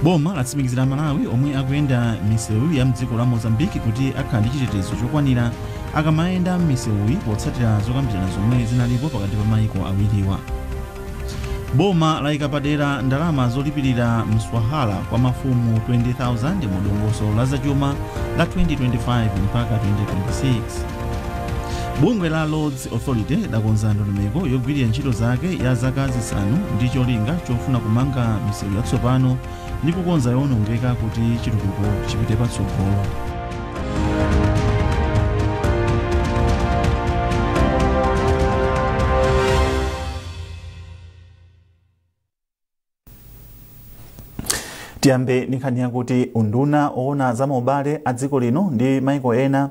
Boma latsimikizira Malawi omwe akuyenda misewu ya mdziko la Mozambique kuti akhala ndi chitetezo chokwanira akamayenda m'misewuyi potsatira zokambirana zomwe zinalipo pakati pa maiko awiriwa. Boma layika padera ndalama zolipirira mswahala kwa mafumu 20,000 mu dongosolo la zachuma la 2025 mpaka 2026. Bungwe la Roads Authority lakonza ndondomeko yogwirira ntchito zake ya zaka 5 ndi cholinga chofuna kumanga misewu yatsopano ndi kukonza yowonongeka kuti chitukuko chipite patsogolo. Tiyambe ndi nkhani yakuti unduna owona za maubale a dziko lino ndi maiko ena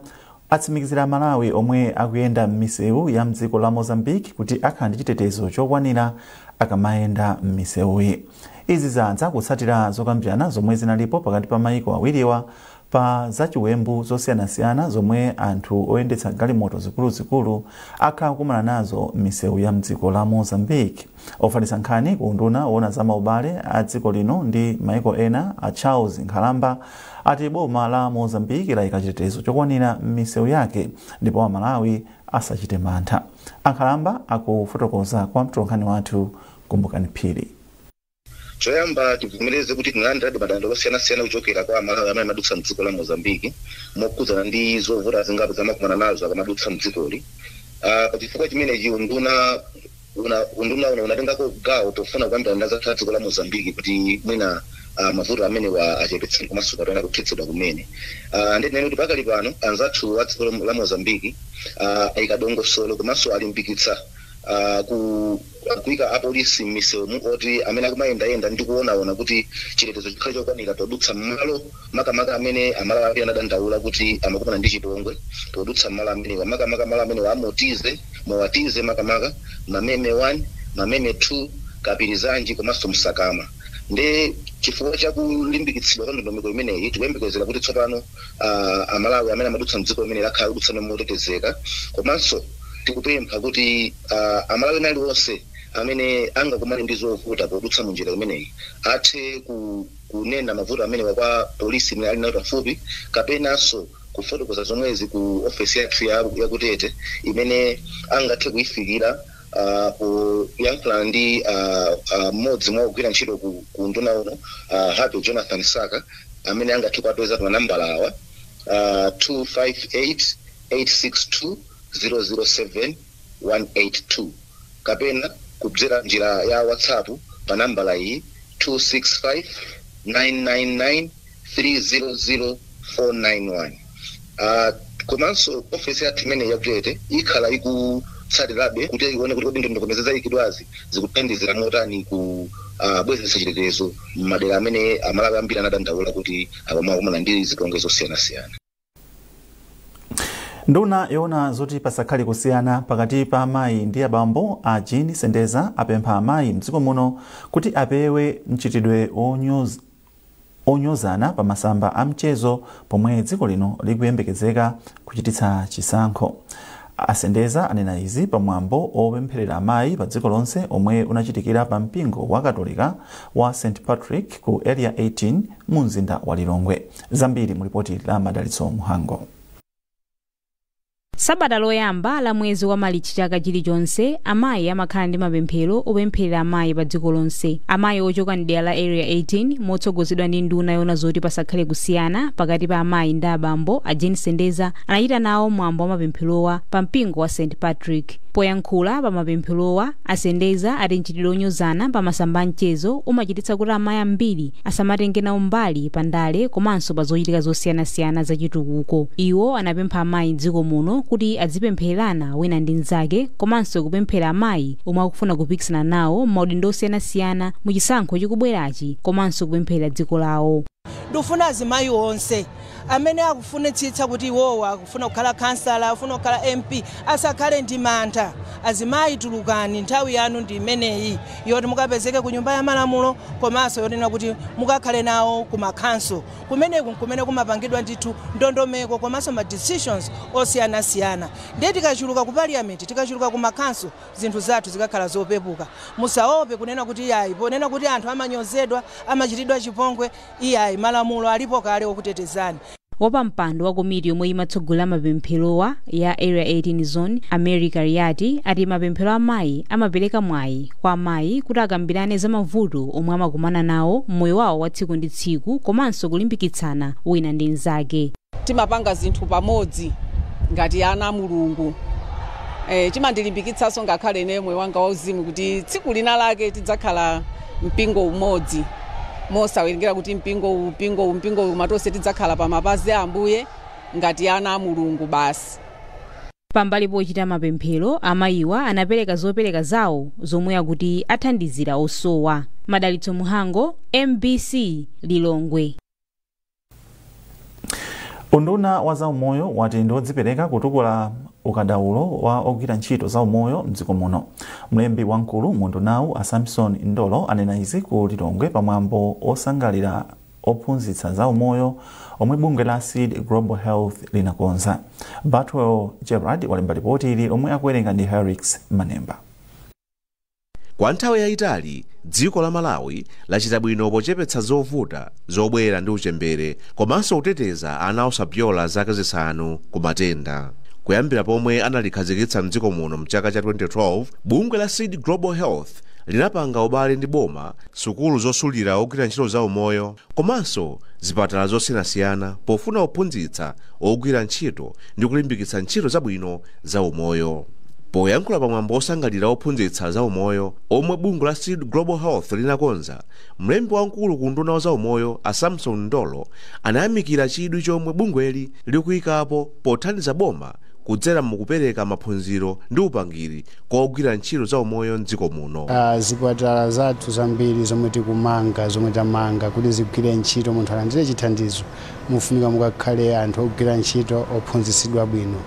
atsimikizira Malawi omwe akuyenda m'misewu ya mdziko la Mozambique kuti akhala ndi chitetezo chokwanira akamayenda m'misewuyi. Izi zadza kutsatira zokambirana zomwe zinalipo pakati pa maiko awiriwa pa zachiwembu zosiyanasiyana zomwe anthu oyendetsa galimoto zikuluzikulu akhala kukumana nazo m'misewu ya mdziko la Mozambique. Ofalitsa nkhani ku unduna owona za maubale a dziko lino ndi maiko ena a Charles Nkhalamba ati boma la Mozambique layika chitetezo chokwanira m'misewu yake ndipo Amalawi asachite mantha. Ankhalamba akufotokoza kwa mtolankhani wathu Kumbukani Phiri. Choyamba tivomereze kuti tinalandira madandaulo osiyanasiyana kuchokera kwa Amalawi amene amadutsa mdziko la Mozambique mokhudzana ndi zovuta zingapo zamakumana nazo akamadutsa mdzikoli. Pachifukwa chimenechi unduna unatengako gawo pofuna kukambirana ndi anzathu a dziko la Mozambique kuti mwina mavuto amenewa achepetsedwe komanso kapena kuthetsedwa kumene. Ndinene kuti pakali pano anzathu a dziko la Mozambique ayika dongosolo komanso alimbikitsa kuyika apolisi m'misewumu oti amene akumayendayenda ndi kuonaona kuti chitetezo chikhale chokwanira podutsa m'malo makamaka amene Amalawi ambiri anadandaula kuti amakumana ndi chipongwe podutsa m'malo amenewa, makamaka malo amenewa amotize mowatize makamaka Mameme 1, Mameme 2, Kapirizanji komanso Msakama. Ndi chifukwa chakulimbikitsidwa kwa ndondomeko imeneyi tikuyembekezera kuti tsopano Amalawi amene amadutsa mdziko limene lakhala kudutsa motetezeka, komanso tikupempha kuti Amalawi ena aliwonse amene angakumane ndi zovuta podutsa munjira imeneyi athe kunena mavuto amenewa kwa polisi imene ali nayo pafupi kapenanso kufotokoza zomwezi ku ofesi yathu yakutete imene angathe kuyifikira poyankhulana ndi mmodzi mwa ogwira ntchito ku nduna uno, Happy Jonathan Saka, amene angathe kuwapeza pa nambala awa 258 862 007 182 kapena kudzera njira ya WhatsApp pa nambala iyi 265 999 300 491. Komanso ofesi yathu imene yakutete ikhala ikutsatirabe kuti ione kuti kodi ndondomeko zayikidwazi zikuthandizira motani ku bwezeretsa chitetezo m'madera amene Amalawi ambiri anadandaula kuti akumakumana ndi zipongwe zosiyanasiyana. Nduna yoona zoti pasakhale kusiyana pakati pa amayi ndi abambo a Jean Sendeza apempha amayi mdziko muno kuti apewe mchitidwe onyozana pa masamba a mchezo pomwe dziko lino likuyembekezeka kuchititsa chisankho. Asendeza anena izi pamwambo opempherera amayi pa dziko lonse omwe unachitikira pa mpingo wa Katolika wa St Patrick ku Area 18 mu mzinda wa Lilongwe. Zambiri mu ripoti la Madalitso Muhango. Sabata loyamba la mwezi wa Malichi chaka chilichonse amayi amakhala ndi mapemphero opempherera amayi pa dziko lonse. Amayi ochoka mdera la Area 18 motsogozedwa ndi nduna yoona zoti pasakhale kusiyana pakati pa amayi ndi abambo a Jean Sendeza anachita nawo mwambo wa mapempherowa pa mpingo wa St Patrick. Poyankhula pa mapempherowa, Asendeza ati mchitidwe onyozana pa masamba a mchezo umachititsa kuti amayi ambiri asamatenge nawo mbali pa ndale komanso pa zochitika zosiyanasiyana zachitukuko. Iwo anapempha amayi m'dziko muno kuti adzipemphererana wina ndi mnzake komanso kupemphera amayi omwe akufuna kupikisana nawo m'maudindo osiyanasiyana mu chisankho chikubwerachi komanso kupemphera dziko lawo. Ndikufuna azimayi onse Amene akufunitsitsa kuti iwowo akufuna kukhala kansala, akufuna kukhala MP, asakhale ndi mantha. Azimayi, tulukani, nthawi yanu ndi imeneyi yoti mukapezeke ku Nyumba ya Malamulo, komanso yonena kuti mukakhale nawo ku makhanso kumeneku, kumene kumapangidwa ndithu ndondomeko komanso ma decisions osiyanasiyana. Ndiye tikachuluka ku parliament, tikachuluka ku makhanso, zinthu zathu zikakhala zopepuka. Musaope kunena kuti iyayi, ponena kuti anthu amanyozedwa, amachitidwa chipongwe. Iyayi, malamulo alipo kale okutetezani. Wapampando wa komiti yomwe imatsogolera mapempherowa ya Area 18 Zone, America Riati, ati mapemphero amayi amapereka mwayi kwa amayi kuti akambirane za mavuto omwe amakumana nawo mmoyo wawo wa tsiku ndi tsiku, komanso kulimbikitsana wina ndi mnzake. Timapanga zinthu pamodzi ngati ana a Mulungu. Chimandilimbikitsanso ngakhale ine moyo wanga wauzimu kuti tsiku lina lake tidzakhala mpingo umodzi, mosawerengera kuti mpingo uwu, mpingo uwu, mpingo uwu, matonse tidzakhala pa mapazi a Ambuye ngati ana a Mulungu basi. Pambali pochita mapemphero, amayiwa anapereka zopereka zawo zomwe akuti athandizira osowa. Madalitso Muhango, MBC, Lilongwe. Unduna wa zaumoyo wati ndi wodzipereka kutukula ukadaulo wa ogwira ntchito zaumoyo mdziko muno. Mlembi wamkulu mu undunawu, a Samson Ndolo, anena izi ku Lilongwe pamwambo osangalira ophunzitsa zaumoyo omwe bungwe la Seed Global Health linakonza. Batwell Gerard walemba ripoti ili lomwe akuwerenga ndi Herix Manemba. Kwa nthawi yayitali dziko la Malawi lachita bwino pochepetsa zovuta zobwera ndi uchembere komanso kuteteza ana osapyola zaka 5 ku matenda. Kuyambira pomwe analikhazikitsa mdziko muno mchaka cha 2012, bungwe la Seed Global Health linapanga ubale ndi boma, sukulu zosulira ogwira ntchito za umoyo komanso zipatala zosiyanasiyana pofuna kuphunzitsa ogwira ntchito ndi kulimbikitsa ntchito zabwino za umoyo. Poyankhula pamwambo osangalira ophunzitsa za umoyo omwe bungwe la Seed Global Health linakonza, mlembi wamkulu ku unduna wa zaumoyo, a Samson Ndolo, anayamikira chidwi chomwe bungweli likuyikapo pothandiza boma kudzera mukupereka maphunziro ndi upangiri kwa ogwira ntchito za umoyo mdziko muno. Zipatala zathu zambiri zomwe tikumanga, zomwe tamanga, kuti zigwire ntchito, munthu alandire chithandizo, mufunika mukakhale anthu ogwira ntchito ophunzitsidwa bwino.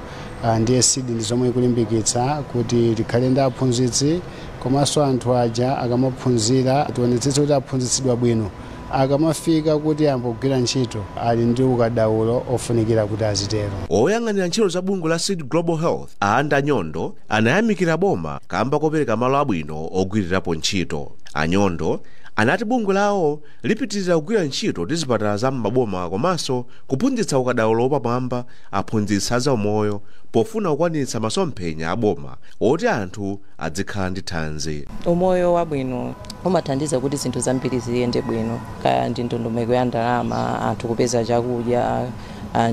Ndiye Seed ndi zomwe ikulimbikitsa kuti tikhale ndi aphunzitsi, komanso anthu aja akamaphunzira tionetsetse kuti aphunzitsidwa bwino, akamafika kuti ambogwira ntchito ali ndi ukadaulo ofunikira kuti azitero. Oyang'anira ntchito za bungwe la Seed Global Health, a Anda Nyondo, anayamikira boma kamba kopereka malo abwino ogwirirapo ntchito. Anyondo anati bungwe lawo lipitirira kugwira ntchito ndi zipatala za m'maboma komanso kuphunzitsa ukadaulo wapamwamba aphunzitsi azaumoyo pofuna kukwaniritsa masomphenya a boma oti anthu adzikhala ndi thanzi. Umoyo wabwino umathandiza kuti zinthu zambiri ziyende bwino, kaya ndi ndondomeko ya ndalama, anthu kupeza chakudya,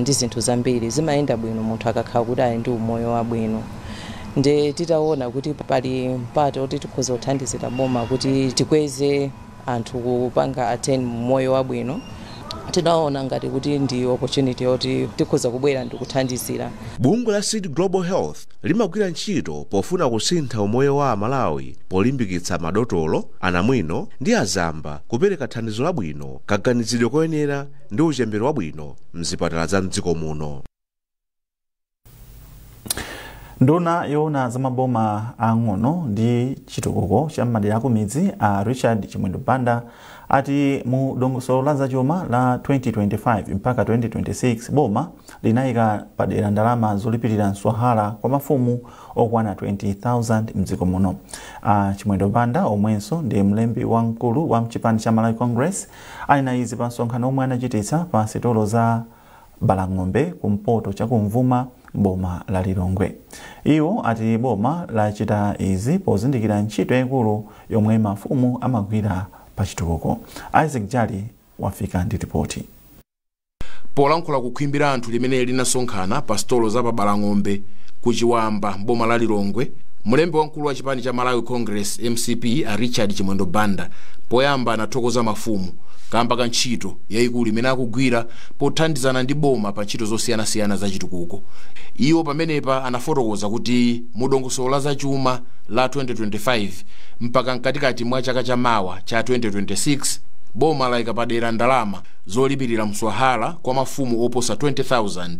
ndi zinthu zambiri zimayenda bwino munthu akakhala kuti ali ndi umoyo wabwino. Nde titaona kuti pali mpata kuti tikhoza kuthandizira boma kuti tikweze anthu kupanga attain moyo wabwino, tinaona ngati kuti ndi opportunity yoti tikhoza kubwera ndi kuthandizira. Bungwe la Seed Global Health limagwira ntchito pofuna kusintha umoyo wa Amalawi polimbikitsa madotolo, anamwino ndi azamba kupereka thandizo labwino, kaganizidwe koyenera ndi uchembere wabwino mzipatala za mdziko muno. Nduna yoona za maboma ang'ono ndi chitukuko cha madera akumidzi, a Richard Chimwendo Banda, ati mu dongosolo la zachuma la 2025 mpaka 2026 boma linayika padera ndalama zolipirira mswahala kwa mafumu okwana 20,000 mdziko muno. A Chimwendo Banda, omwenso ndi mlembi wamkulu wa mchipani cha Malawi Congress, anena izi pa msonkhano omwe anachititsa pa sitolo za Balang'ombe kumpoto chakumvuma boma la Lilongwe. Iwo ati boma lachita izi pozindikira ntchito yayikulu yomwe mafumu amagwira pa chitukuko. Isaac Jali wafika ndi ripoti. Polankhula kukhimbira anthu limene linasonkhana pa sitolo za pa Balang'ombe ku Chiwamba mboma la Lilongwe, mlembi wamkulu wa chipani cha Malawi Congress, MCP, a Richard Chimwendo Banda, poyamba anathokoza mafumu kamba ka ntchito yayikulu imene akugwira pothandizana ndi boma pa ntchito zosiyanasiyana za chitukuko. Iwo pamenepa anafotokoza kuti mu dongosolo la zachuma la 2025 mpaka mkatikati mwa chaka chamawa cha 2026 Boma layika padera ndalama zolipirira mswahala kwa mafumu oposa 20,000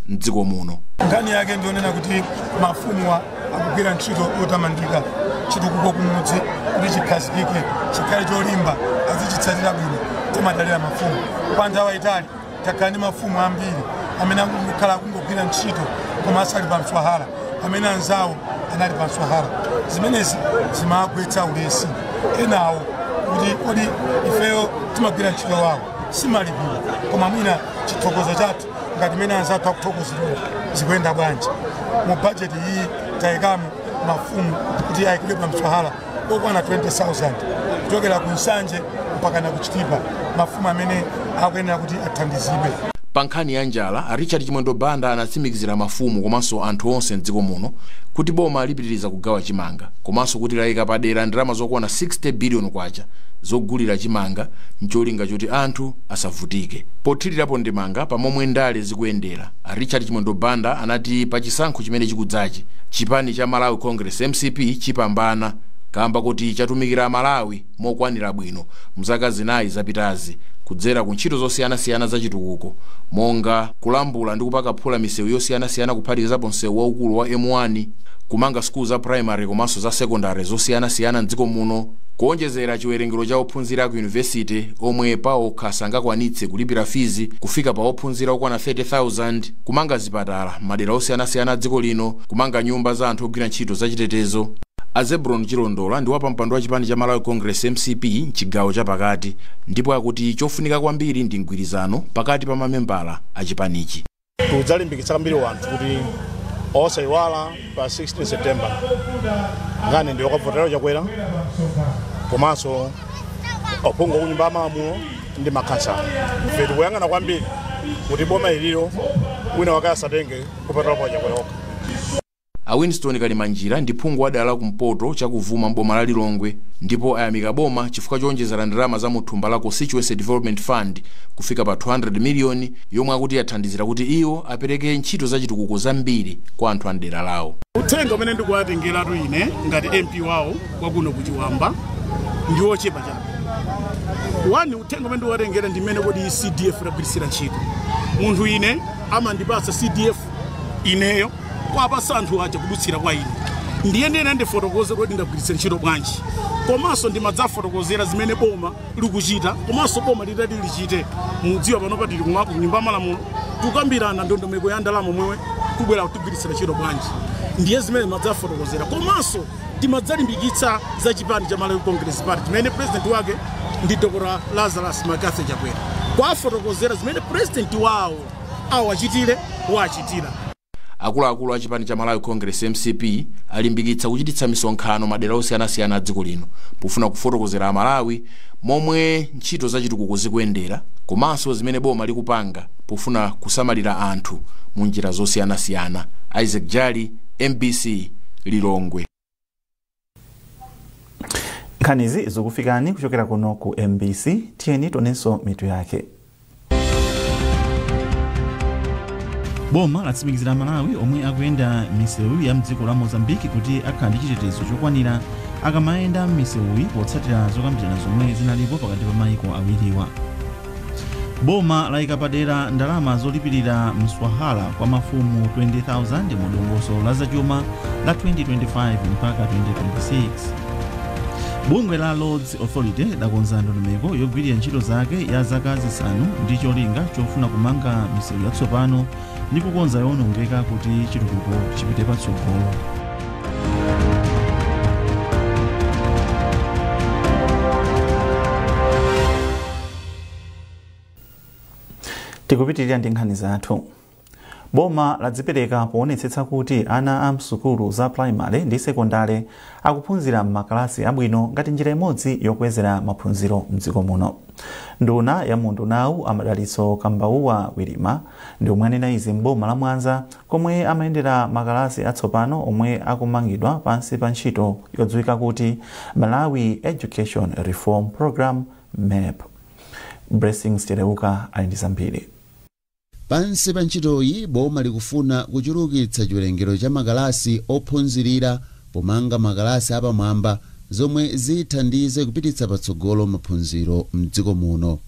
mdziko muno. Nkhani yake ndionena kuti mafumuwa akugwira ntchito yotamandika, chitukuko kumudzi kuti chikhazikike, chikhale cholimba, azichitsatira bwino. Timadalira mafumu. Kwa nthawi yayitali takhala ndi mafumu ambiri amene akungokhala akungogwira ntchito koma asali pa mswahala, amene anzawo anali pa mswahala. Zimenezi zimagwetsa ulesi enawo kuti kodi ifeyo timagwira ntchito wawo simalipira, koma mwina chithokozo chathu ngati mene anzathu akuthokozedwa zikuyenda bwanji. Mu bajeti iyi tayikamo mafumu kuti ayikidwe pa mswahala okwana 20,000 kuchokera ku Nsanje mpaka na ku Chitipa, mafumu amene akuyenera kuti athandizidwe. Pa nkhani ya njala, Richard Chimwendo Banda anatsimikizira mafumu komanso anthu onse mdziko muno kuti boma lipitiriza kugawa chimanga, komanso kuti layika padera ndalama zokwana 60 billion kwacha zogulira chimanga mcholinga choti anthu asavutike. Pothirirapo ndemanga pamomwe ndale zikuyendera, Richard Chimwendo Banda anati pa chisankho chimene chikudzachi chipani cha Malawi Congress MCP chipambana kamba kuti chatumikira Malawi mokwanira bwino mzaka zinayi zapitazi kudzera ku ntchito zosiyanasiyana za chitukuko monga kulambula ndi kupaka phula misewu yosiyanasiyana kuphatikizapo msewu waukulu wa M1, kumanga sukulu za primary komanso za secondary zosiyanasiyana mdziko muno, kuonjezera chiwerengero cha ophunzira ku university omwe paokha sangakwanitse kulipira fizi kufika pa ophunzira okwana 30,000, kumanga zipatala madera osiyanasiyana dziko lino, kumanga nyumba za anthu ogwira ntchito zachitetezo. Azebron Chilondola ndi wapampando wa chipani cha Malawi Congress MCP mchigawo chapakati, ndipo akuti chofunika kwambiri ndi mgwirizano pakati pa mamembala a chipanichi. Tudzalimbikitsa kwambiri wanthu kuti osayiwala pa 16 September ngani ndi okavotera Chakwera komanso ophungu ku nyumba ya malamulo ndi makhansala. Ife tikuyang'ana kwambiri kuti boma ililo wina wake asatenge kupatulapo Chakwera okha. A Winston Kalimanjira ndi phungu wa dera la kumpoto chakuvuma mboma la Lilongwe, ndipo ayamika boma chifukwa chowonjezera ndalama za muthumba la Constituency Development Fund kufika pa 200 miliyoni yomwe akuti yathandizira kuti iwo apereke ntchito zachitukuko zambiri kwa anthu a mdera lawo. Uthenga umene ndikuwatengeratu ine ngati MP wawo wakuno kuchiwamba ndi wochepa chabe. Wani uthenga umene ndikuwatengera ndi mmene kodi CDF idagwirisira ntchito. Munthu ine amandipatsa CDF ineyo kwapasa anthu aja kudutsira kwa ine, ndiye ndine ndifotokoze kuti ndagwiritsa ntchito bwanji, komanso ndimadzafotokozera zimene boma likuchita, komanso boma litati lichite. Mudziwa panopa tili ku nyumba malamulo tukambirana ndondomeko ya ndalama momwe kubwera kutigwiritsira ntchito bwanji, ndiye zimene madzafotokozera. Komanso timadzalimbikitsa za chipani cha Malawi Congress Party chimene president wake ndi Dr. Lazarus McCarthy Chakwera, kwafotokozera zimene president wawo awachitire wachitira. Akuluakulu a chipani cha Malawi Congress MCP alimbikitsa kuchititsa misonkhano madera osiyanasiyana a dziko lino pofuna kufotokozera Amalawi momwe ntchito zachitukuko zikuyendera komanso zimene boma likupanga pofuna kusamalira anthu mu njira zosiyanasiyana. Isaac Jali, MBC, Lilongwe. Nkhanizi zikufikani kuchokera kuno ku MBC. Tiyeni tionenso mitu yake. Boma latsimikizira Malawi omwe akuyenda misewu ya mdziko la Mozambique kuti akhala ndi chitetezo chokwanira akamayenda m'misewuyi potsatira zokambirana zomwe zinalipo pakati pa mayiko awiriwa. Boma layika padera ndalama zolipirira mswahala kwa mafumu 20,000 mu dongosolo la zachuma la 2025 mpaka 2026. Bungwe la Roads Authority lakonza ndondomeko yogwirira ntchito zake ya zaka 5 ndi cholinga chofuna kumanga misewu yatsopano ndi kukonza yowonongeka kuti chitukuko chipite patsogolo. Tikupitirira ndi nkhani zathu. Boma ladzipereka poonetsetsa kuti ana a msukulu za primary ndi sekondari akuphunzira m'makalasi abwino ngati njira imodzi yokwezera maphunziro mdziko muno. Nduna ya mundunawu Amadalitso Kambauwa Wirima ndi omwe anena izi m'boma la Mwanza komwe amayendera makalasi atsopano omwe akumangidwa pansi pa ntchito yodziwika kuti Malawi Education Reform Program MEP. Blessings Tereuka ali ndi zambiri. Pansi pa ntchitoyi boma likufuna kuchulukitsa chiwerengero cha makalasi ophunzirira pomanga makalasi apamwamba zomwe zithandize kupititsa patsogolo maphunziro mdziko muno.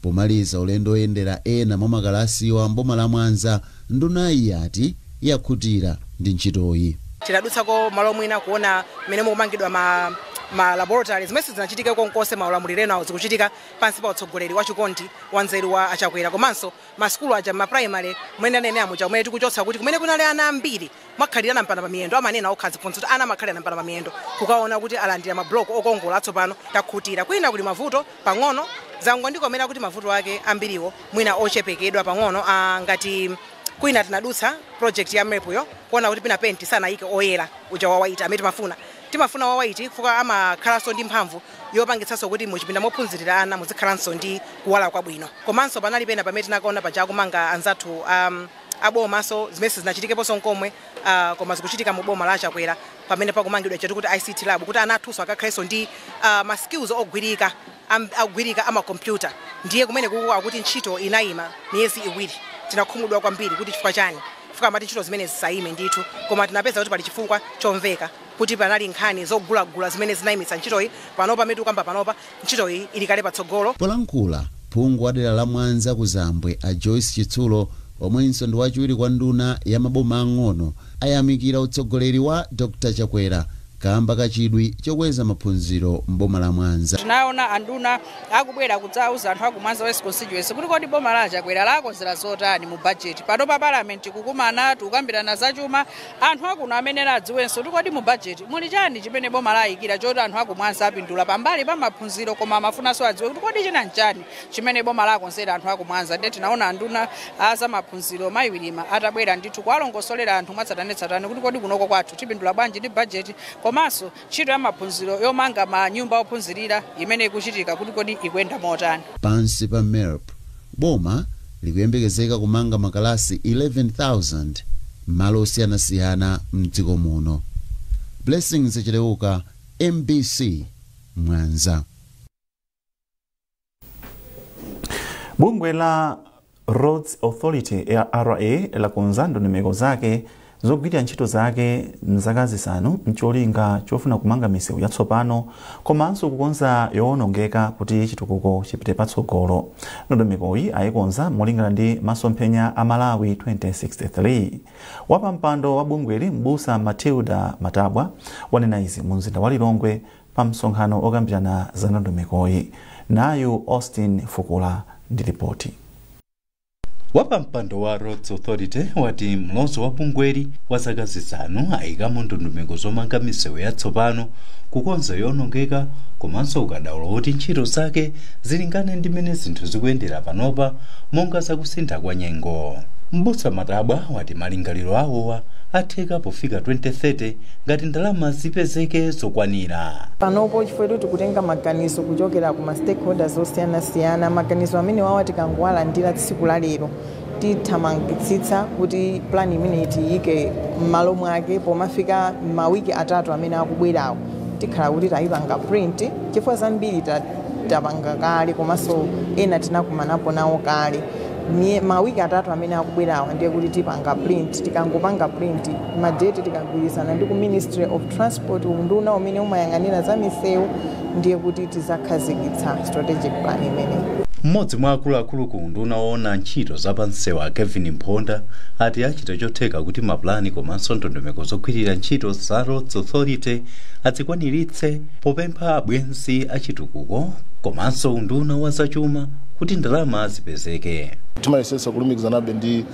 Pomaliza ulendo oyendera ena mwa makalasiwa mboma la Mwanza, ndunayi yati yakhutira ndi ntchitoyi. Tidadutsako malo mwina kuona mmene mukumangidwa ma laboratory zimene zinachitika konkonse maulamuliro awo, zikuchitika pansi pa utsogoleri wa chikondi wa nzeru wa Achakwera. Komanso masukulu aja ma primary mwene anene amuja kumene tikuchotsa kuti kumene kunali ana ambiri mwakhalirana mpanda pa miyendo, amanena okha ziphunzitso kuti ana amakhalirana mpanda pa miyendo, kukaona kuti alandira mabloko okongola atsopano, takhutira. Kwina kuli mavuto pang'ono, zangondikomera kuti mavuto ake ambiriwo mwina ochepekedwa pang'ono. Ngati kwina tinadutsa project ya MEP yo kuona kuti pina penti sanayike oyera uja wa white amene timafuna wa white kufuka amakhalanso ndi mphamvu yopangitsanso kuti muchipinda mophunzirira ana muzikhalanso ndi kuwala kwabwino. Komanso panali pena pamene tinakaona paja kumanga anzathu abomaso zimene zinachitikeponso nkomwe, koma zikuchitika mu boma la Chakwera pamene pakumangidwa chetu kuti ICT lab, kuti ana athunso akakhalenso ndi ma skills ogwirika agwirika ama computer. Ndiye kumene kuku akuti ntchito inayima miyezi 2, tinakhumudwa kwambiri kuti chifukwa chani, chifukwa amati ntchito zimene zisayime ndithu, koma tinapeza kuti pali chifukwa chomveka kuti panali nkhani zogulagula zimene zinayimitsa ntchitoyi. Panopa pamene tikukamba panopa ntchitoyi ili kale patsogolo. Polankhula phungu wa dera la Mwanza ku Zambwe a Joyce Chitsulo, omwenso ndi wachiwiri kwa nduna ya maboma ang'ono, ayamikira utsogoleri wa Dr. Chakwera kamba kachidwi chokweza maphunziro mboma la Mwanza. Tinaona anduna akubwera kudzauza anthu aku Mwanza West Constituency kuti kodi boma la Chakwera lakonzera zotani mu budget. Pano pa parliament kukumana tikukambirana zachuma, anthu akuno amene adziwenso kuti kodi mu budget muli chani chimene boma layikira choti anthu aku Mwanza apindula pambali pa maphunziro, koma amafunanso adziwe kuti kodi china nchani chimene boma lakonzera anthu aku Mwanza. Ndiye tinaona anduna za maphunziro mayi Wilima atabwera ndithu kuwalongosolera anthu mwatsatanetsatane kuti kodi kunoko kwathu tipindula bwanji ndi budget, komanso ntchito ya maphunziro yomanga manyumba ophunzirira imene ikuchitika kuti kodi ikuyenda motani. Pansi pa MERP, boma likuyembekezeka kumanga makalasi 11,000 malo osiyanasiyana mdziko muno. Blessings Chileuka, MBC, Mwanza. Bungwe la Roads Authority RA lakonza ndondomeko zake zogwirira ntchito zake mzaka 5 mcholinga chofuna kumanga misewu yatsopano komanso kukonza yowonongeka kuti chitukuko chipite patsogolo. Ndondomekoyi ayikonza molingana ndi masomphenya a Malawi 2063. Wapampando wa bungweli Mbusa Matilda Matabwa wanena izi mu mzinda wa Lilongwe pa msonkhano okambirana za ndondomekoyi. Nayu Austin Fukula ndi ripoti. Wapampando wa Roads Authority wati mlozo wa bungweli wa zaka 5 ayikamo ndondomeko zomanga misewu yatsopano, kukonza yowonongeka komanso ukadaulo woti ntchito zake zilingane ndi mmene zinthu zikuyendera panopa monga zakusintha kwa nyengo. Mbusa Matabwa wati malingaliro awowa atheka pofika 2030 ngati ndalama zipezeke zokwanira. Panopo chifukwa tikutenga maganizo kuchokera kuma stakeholders osiyanasiyana, maganizo amene wawa tikangowalandira tsiku la lero tithamangitsitsa kuti plan imene tiyike m'malo mwake pomafika mawiki 3 amene akubwerawo tikhala kuti tayipanga print, chifukwa zambiri tapanga kale komanso ena tinakumanapo nawo kale. Mawiki 3 amene akubwerawo ndiye kuti tipanga print. Tikangopanga print madeti tikagwirizana ndi ku Ministry of Transport, unduna umene umayang'anira za misewu, ndiye kuti tizakhazikitsa strategic plan imeneyi. Mmodzi mwa akuluakulu ku unduna woona ntchito zapansewu a Kevin Mphonda ati achita chotheka kuti mapulani komanso ndondomeko zogwirira ntchito za Roads Authority azikwaniritse popempha abwenzi achitukuko komanso unduna wa zachuma kuti ndalama zipezeke. Timayesesa kulumikizanabe ndi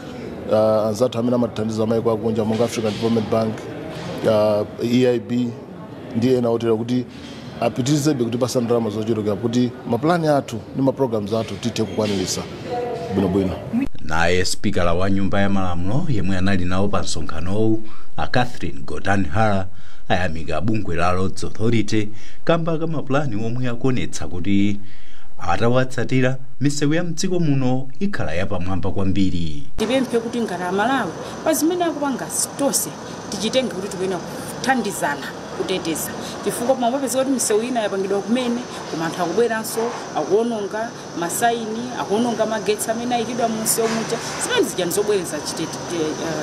anzathu amene amatithandiza maiko akunja monga African Development Bank, EIB ndi ena otero kuti apitirizebe kutipasa ndalama zochuluka kuti mapulani athu ndi maprograms athu tithe kukwaniritsa bwinobwino. Naye spikala wa nyumba ya malamulo yemwe anali nawo pa msonkhanowu a Catherine Gordon Hara ayamika bungwe la Roads Authority kamba ka mapulani omwe akuonetsa kuti atawatsatira misewu ya mdziko muno ikhala yapamwamba kwambiri. Tipemphe kuti ngati Amalawi pa zimene akupanga tonse tichitenge kuti tikuyena kuthandizana Kuteteza, chifukwa pamapezeka kuti misewu ina yapangidwa kumene, koma anthu akubweranso akuononga masaini, akuononga magetsi amene ayikidwa mu msewu muja. Zimene zija ndizobwereza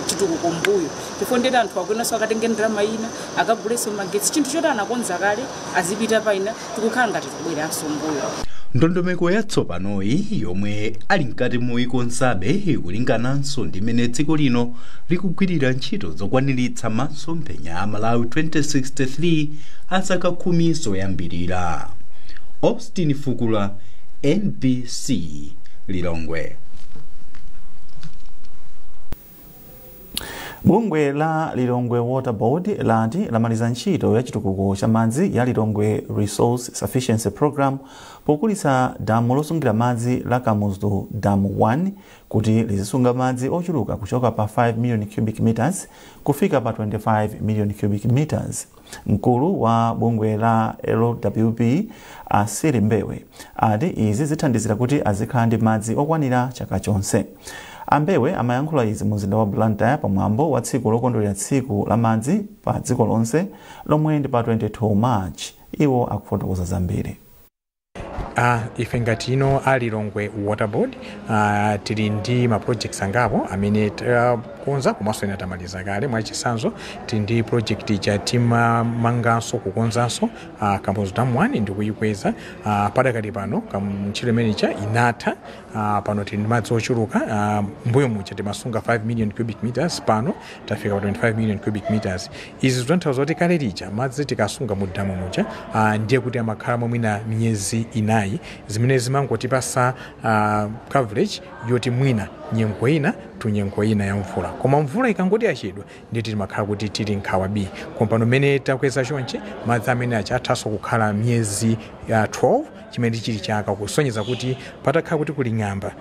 chitukuko mbuyo, chifukwa ndeti anthu akuyenanso akatenge ndalama ina akagulenso magetsi, chinthu choti anakonza kale azipita paina. Tikukhala ngati tikubweranso mbuyo. Ndondomeko yatsopanoyi yomwe ali mkati moyikonzabe ikulingananso ndi mmene dziko lino likugwirira ntchito zokwaniritsa masomphenya a Malawi 2063 a zaka 10 zoyambirira. Austin Fukula, MBC, Lilongwe. Bungwe la Lilongwe Water Board lati lamaliza ntchito ya chitukuko cha madzi ya Lilongwe Resource Sufficiency Program pokulitsa damu losungira madzi la Kamuzu Dam 1 kuti lizisunga madzi ochuluka kuchoka pa 5 million cubic meters kufika pa 25 million cubic meters. Mkulu wa bungwe la LWB, Asiri Mbewe, ati izi zithandizira kuti azikhala ndi madzi okwanira chaka chonse. Ambewe amayankhula izi mu mzinda wa Blantyre pamwambo wa tsiku lokondwerera tsiku la madzi pa dziko lonse lomwe ndi pa 22 March. Iwo akufotokoza zambiri. Ife ngati ino a Lilongwe Water Board tili ndi ma projects angapo amene takonza komanso ena tamaliza kale. Mwachitsanzo, tili ndi project ija timamanganso kukonzanso Kamuzu Dam 1 ndi kuyikweza. Padakali pano ntchito imeneja inatha. Pano tili ndi madzi ochuluka. Mbuyo muja timasunga 5 million cubic meters, pano tafika pa 25 million cubic meters. Izi zikutanthauza kuti kale lija madzi tikasunga mu damu muja ndiye kuti amakhala mwina miyezi 4, zimene zimangotipasa coverage yoti mwina nyengo ina tu nyengo ina ya mvula, koma mvula ikangoti yachedwa ndiye timakhala kuti tili nkhawa b. Koma pano mmene takweza chonche, madzi amene acha athanso kukhala miyezi 12, chimene chili chaka, kusonyeza kuti patakhala kuti kuli ng'amba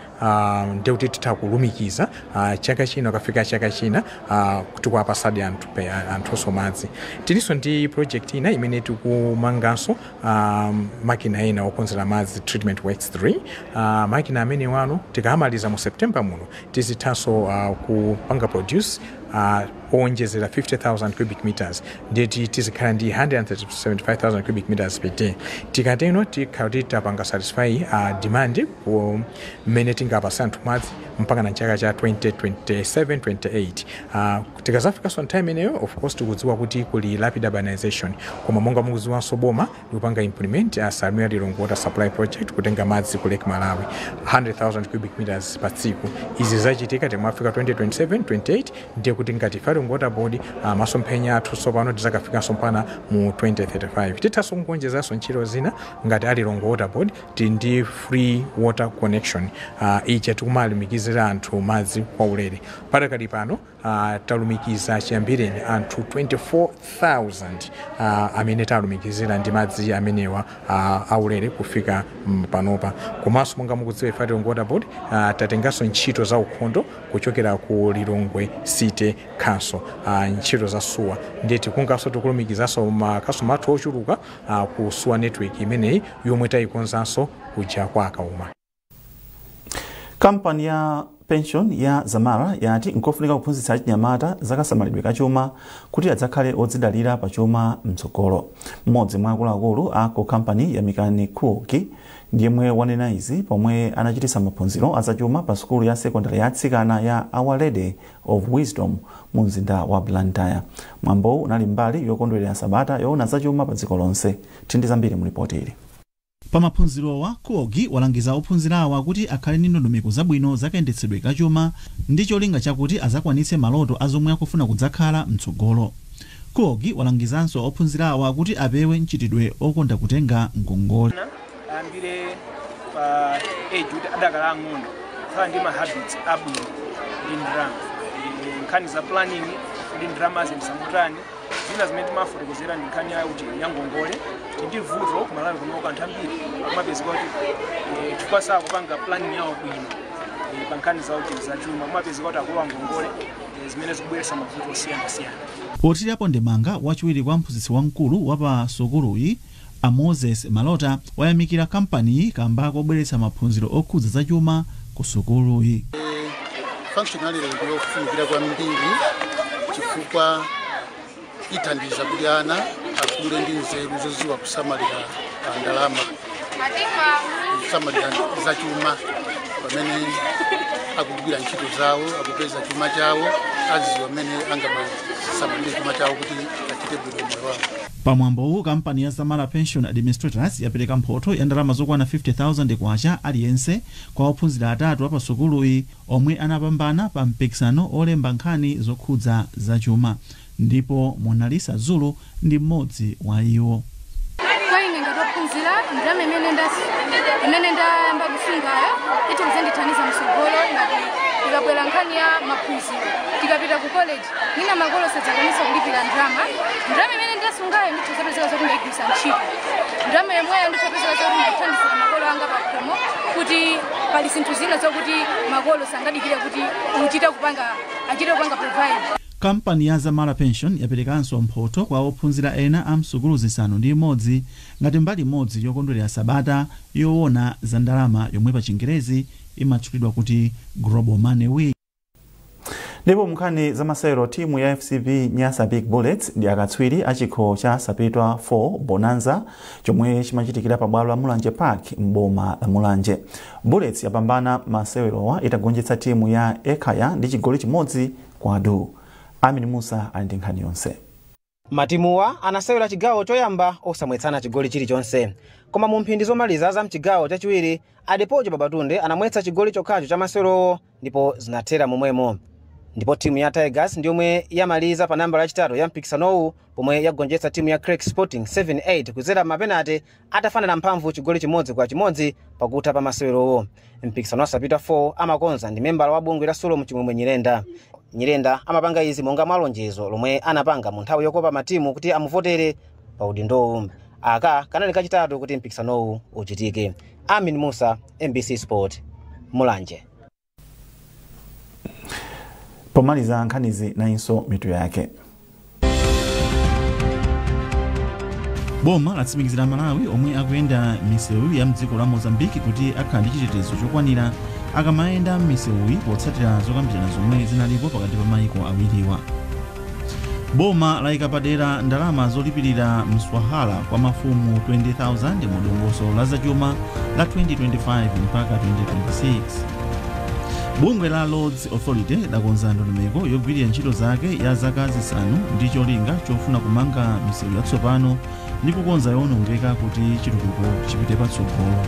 ndiye kuti titha kulumikiza chaka chino kafika chaka china tikuwapasadi anthunso madzi. Tilinso ndi project ina imene tikumanganso makina ena okonzera madzi, treatment works 3. Makina amene wano tikamaliza mu September muno tizithanso kupanga produce owonjezera 50,000 cubic meters, ndeti tizikhala ndi 175,000 cubic meters per day. Tikateno tikhala kuti tapanga satisfy demand mmene tingapasa anthu madzi mpaka na chaka cha 2027 28. Tikazafikanso nthawi imeneyo, of course tikudziwa kuti kuli rapid urbanization, koma monga mukudziwanso boma likupanga implement Salima Lilongwe Water Supply Project kutenga madzi ku Lake Malawi 100,000 cubic meters pa tsiku. Izi zachitika timafika 2027 28, ndiye kuti ngati Lilongwe Water Board masomphenya athu tsopano tizakafikanso mpana mu 2035. Tithanso kuonjezanso ntchito zina. Ngati a Lilongwe Water Board tili ndi free water connection ija tikumalumikizira anthu madzi kwa ulere. Padakali pano talumikiza chiyambireni anthu 24,000 amene talumikizira ndi madzi amenewa aulere kufika panopa. Komanso monga mukudziwa, ife Lilongwe Water Board tatenganso ntchito za ukhondo kuchokera ku Lilongwe City Council, ntchito za sewer, ndiye tikunganso tikulumikizanso makasoma athu ochuluka ku sewer network imeneyi yomwe tayikonzanso kuja kwa Akauma. Kampani ya pension ya Zamara yati nkofunika kuphunzitsa achinyamata zakasamalidwe kachuma kuti adzakhale odzidalira pachuma mtsogolo. Mmodzi mwa akuluakulu ako kampani ya Mikani Kuki ndiyemwe wanena izi pomwe anachititsa maphunziro azachuma pa sukulu ya sekondari ya atsikana ya Our Lady of Wisdom mu mzinda wa Blantyre. Mwambowu unali mbali yokondwerera sabata yoona zachuma pa dziko lonse. Tindi zambiri mu ripoti ili. Pamaphunzirowa, Kogi walangiza ophunzirawa kuti akhale ndi ndondomeko zabwino zakayendetsedwe kachuma ndi cholinga chakuti azakwanitse maloto azomwe akufuna kudzakhala mtsogolo. Kogi walangizanso ophunzirawa kuti apewe mchitidwe okonda kutenga ngongole. Ayambire pa age kuti adakala ang'ono kukhala ndi ma habits abwino ndi ndalama, nkhani za planning ndi ndalama zimsangotani. Zina zimene timafotokozera ndi nkhani ya kuti ya ngongole. Ndi vuto kumalawi kuno, anthu ambiri akumapezeka kuti chifukwa sakupanga planning yawo bwino pa nkhani za kuti zachuma, kumapezeka kuti akulowa ngongole zimene zikubweretsa mavuto osiyanasiyana. Pothirapo ndemanga, wachiwiri kwa mphunzitsi wamkulu wa pa sukuluyi a Moses Malota wayamikira kampaniyi kamba kobweretsa maphunziro okhudza zachuma ku sukuluyi. Function yalero ndiyofunikira kwambiri chifukwa ithandiza kuti ana Akule ndi nzeru zoziwa kusamalira ndalama, kusamalira zachuma pamene akugwira ntchito zawo, akupeza chuma chawo, aziwa amene angamasamalire chuma chawo kuti achite bwino moyo wawo. Pamwambowu, kampani ya Zamara Pension Administrators yapereka mphotho ya ndalama zokwana 50,000 kwacha aliyense kwa ophunzira atatu apasukuluyi omwe anapambana pa mpikisano olemba nkhani zokhudza zachuma, ndipo Monalisa Zulu ndi mmodzi wa iwo. Kwa ine ngati ophunzira, ndalama imene ndayamba kusungayo itha kuzandithandiza msogolo ngati ikabwera nkhani ya maphunziro. Tikapita ku college, nina makolo sadzakwanisa kulipira ndalama. Ndalama imene ndasungayo ndithozapezeka zoti ndayigwiritsa ntchito. Ndalama yomweyo ndithopezeka zoti ndithandizira makolo anga pakhomo, kuti pali zinthu zina zokuti makolo sangadikire kuti uchite kupanga, achite kupanga provide. Kampani ya Zamara Pension yaperekanso mphotho kwa ophunzira ena a msukulu 6 ngati mbali imodzi yokondwerera sabata yoona za ndalama yomwe pa Chingerezi imatchulidwa kuti Global Money Week. Ndipo munkhani za masewero, timu ya FCB Nyasa Big Bullets ndi akatswiri a chikho cha Sapitwa 4 Bonanza chomwe chimachitikira pa bwalo la Mulanje Park m'boma la Mulanje. Bullets yapambana masewerowa itagonjetsa timu ya Ekhaya ndi chigoli 1-2. Amin Musa ali ndi nkhani yonse. Matimuwa anasewera chigawo choyamba osamwetsana chigoli chilichonse, koma mu mphindi zomaliza za mchigawo chachiwiri Adepojo Babatunde anamwetsa chigoli chokhacho cha masewerowo ndipo zinathera momwemo. Ndipo timu ya Tigers ndiyomwe yamaliza pa nambala yachitatu ya mpikisanowu pomwe yagonjetsa timu ya Craig Sporting 7-8 kudzera mapenate atafanana mphamvu chigoli 1-1 pakutha pa masewerowo. Mpikisano wa Sapitwa 4 amakonza ndi membala wa bungwe la Solomon Chimwemwe Nyirenda. Nyirenda amapanga izi monga malonjezo lomwe anapanga mu nthawi yokopa matimu kuti amuvotere pa udindowu. Aka kanali kachitatu kuti mpikisanowu uchitike. Amin Musa, MBC Sport, Mulanje. Pomaliza nkhanizi, nayinso mitu yake. Boma latsimikizira Malawi omwe akuyenda misewu ya mdziko la Mozambiki kuti akhala ndi chitetezo chokwanira akamayenda m'misewuyi potsatira zokambirana zomwe zinalipo pakati pa mayiko awiriwa. Boma layika padera ndalama zolipirira mswahala kwa mafumu 20,000 mu dongosolo la zachuma la 2025 mpaka 2026. Bungwe la Roads Authority lakonza ndondomeko yogwirira ntchito zake ya zaka 5 ndi cholinga chofuna kumanga misewu yatsopano ndi kukonza yowonongeka kuti chitukuko chipite patsogolo.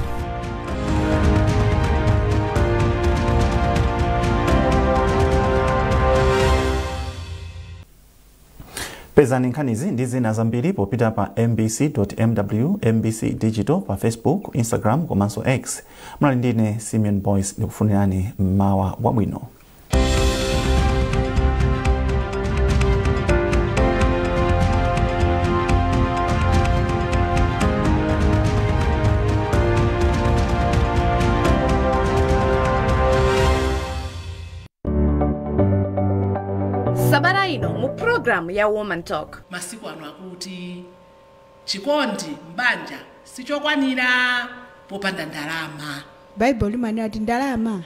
Pezani nkhanizi ndi zina zambiri popita pa mbc.mw, MBC Digital pa Facebook, Instagram komanso X. Mnali ndine Simeon Boyce, ndikufunirani mmawa wabwino. Sabata ino mu programu ya Woman Talk. Masiku ano akuti chikondi mbanja sichokwanira popanda ndalama. Baibulo limanena kuti ndalama